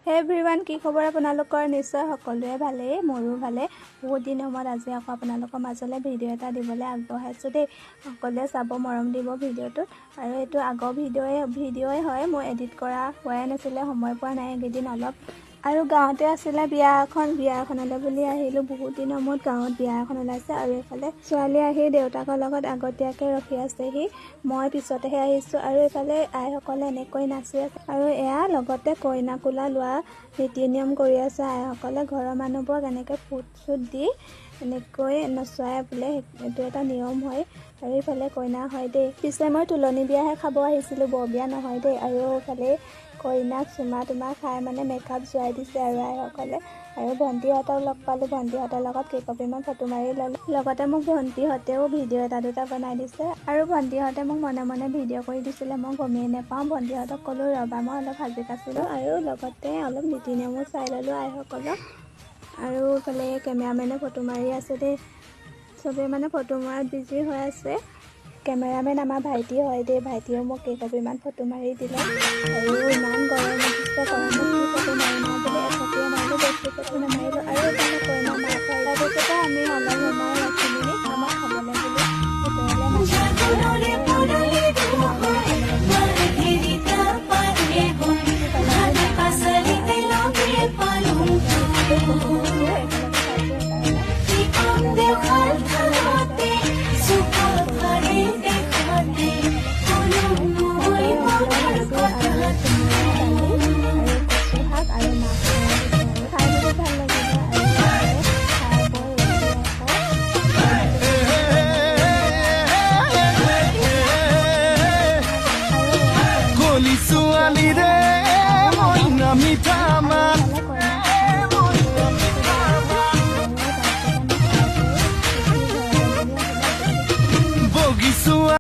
হে এভৰিৱান, কি খবৰ আপোনালোকৰ? নিশ্চয় সকলোৱে ভালেই, মোৰো ভালে। বহুত দিনৰ মূৰত আজি আকৌ আপোনালোকৰ মাজলৈ ভিডিঅ' এটা দিবলৈ আগবঢ়াইছোঁ দেই। সকলোৱে চাব, মৰম দিব ভিডিঅ'টোত। আৰু এইটো আগৰ ভিডিঅ'ই হয়, মই এডিট কৰা হোৱাই নাছিলে, সময় পোৱা নাই এইকেইদিন অলপ। আৰু গাঁৱতে আছিলে বিয়া এখন, বিয়া এখনলৈ বুলি আহিলোঁ। বহুত দিনৰ মূৰত গাঁৱত বিয়া এখন ওলাইছে। আৰু এইফালে ছোৱালী আহি দেউতাকৰ লগত আগতীয়াকৈ ৰখি আছেহি, মই পিছতেহে আহিছোঁ। আৰু এইফালে আইসকলে এনেকৈ নাচি আছে আৰু এয়া লগতে কইনা কোলা লোৱা নীতি নিয়ম কৰি আছে আইসকলে। ঘৰৰ মানুহবোৰক এনেকৈ ফুট চুট দি এনেকৈ নচুৱাই বোলে, এইটো এটা নিয়ম হয়। আৰু এইফালে কইনা হয় দেই। পিছে মই তোলনি বিয়াহে খাব আহিছিলোঁ, বৰ বিয়া নহয় দেই। আৰু এইফালে কইনাক চুমা তুমা খাই মানে মেকআপ জোৱাই দিছে আৰু আইসকলে। আৰু ভণ্টিহঁতক লগ পালোঁ, ভণ্টিহঁতৰ লগত কেইকপিমান ফটো মাৰি ল'লোঁ। লগতে মোক ভণ্টিহঁতেও ভিডিঅ' এটা দুটা বনাই দিছে। আৰু ভণ্টিহঁতে মোক মনে মনে ভিডিঅ' কৰি দিছিলে, মই গমেই নাপাওঁ। ভণ্টিহঁতক ক'লোঁ, ৰ'বা, মই অলপ সাজি কাচিলোঁ। আৰু লগতে অলপ নীতি নিয়মো চাই ল'লোঁ আইসকলক। আৰু এইফালে কেমেৰামেনে ফটো মাৰি আছে দেই। চবেই মানে ফটো মৰাত বিজি হৈ আছে। কেমেৰামেন আমাৰ ভাইটি হয় দেই। ভাইটিয়েও মোক কেইকপিমান ফটো মাৰি দিলে। আৰু ইমান গৰম উঠিছে, গৰমত কি ফটো মাৰিম আৰু বুলি একপিয়ে মাৰিলোঁ, বেছি ফটো নামাৰিলোঁ। আৰু এইফালে কইনা মাক হয়। তাৰপিছতে আমি অলপ সময় ৰখি মেলি আমাক খাবলৈ বুলি ভিতৰলৈ জাগৰণে পদূলি দুখৰ মাৰ্ঘেৰিটা পাতে গৈ ভাত পাচলিতে লগে পালো। কি দেখাল থানতে চুকাফাৰে দেখাতে কলো মই মনৰ কথা। আৰু কচু শাক আৰু মাছ দিছে আৰু খাই বহুত ভাল লাগিলে। আৰু খাই বৈ উঠি আকৌ কলি ছোৱালী ৰে, মইনা মিঠা মাত। এইফালে কইনা। বগী ছোৱালী।